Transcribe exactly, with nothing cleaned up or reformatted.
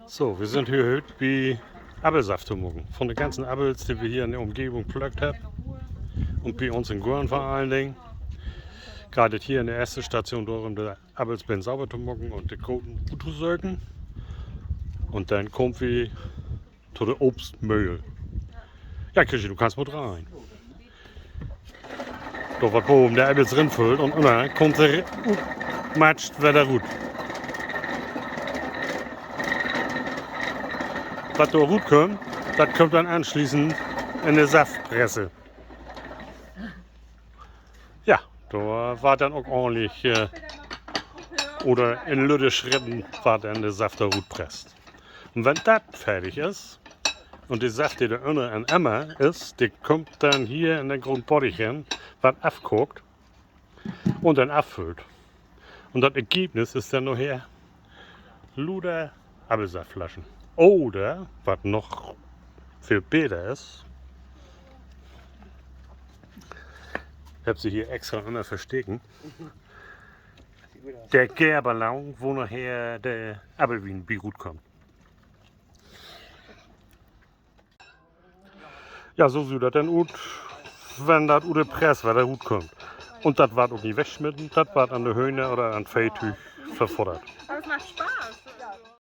So, wi sünd hier hüüt bi Appelsaft to maken. Von de ganzen Appels, de wi hier in de Umgevung plöckt hebbt, un bi uns in Goorn vör allen Dingen, geiht dat hier in de eerste Station dorüm, de Appels beten sauber to maken un de goden uttosöken. Un denn kaamt wi to de Obstmöhl. Ja, Krischi, du kannst mal dreihen. Dor warrt boven de Appels rinfüllt un ünner kaamt se ri-, ut-, matscht wedder rut. Wat dor rutkümmt, dat kümmt denn anschließend in de Saftpresse. Ja, dor warrt denn ok ordentlich, äh, oder in lütte Schritten warrt denn de Saft dor rutpresst. Un wenn dat fardig is, un de Saft, de dor ünner in'n Emmer is, de kümmt denn hier in den groten Bottich rin, warrt afkaakt un denn affüllt. Un dat Ergebnis is denn naher luter Appelsaftflaschen. Oder, wat noch veel beter is, hebb se hier extra ünner versteken, de Gärballon, wo naher de Appelwien bi rutkummt. Ja, so süht dat denn ut, wenn dat ut de Press wedder rutkummt. Un dat warrt ok nich wegsmeten, dat warrt an de Höhner oder an Veehtüüg verfoddert.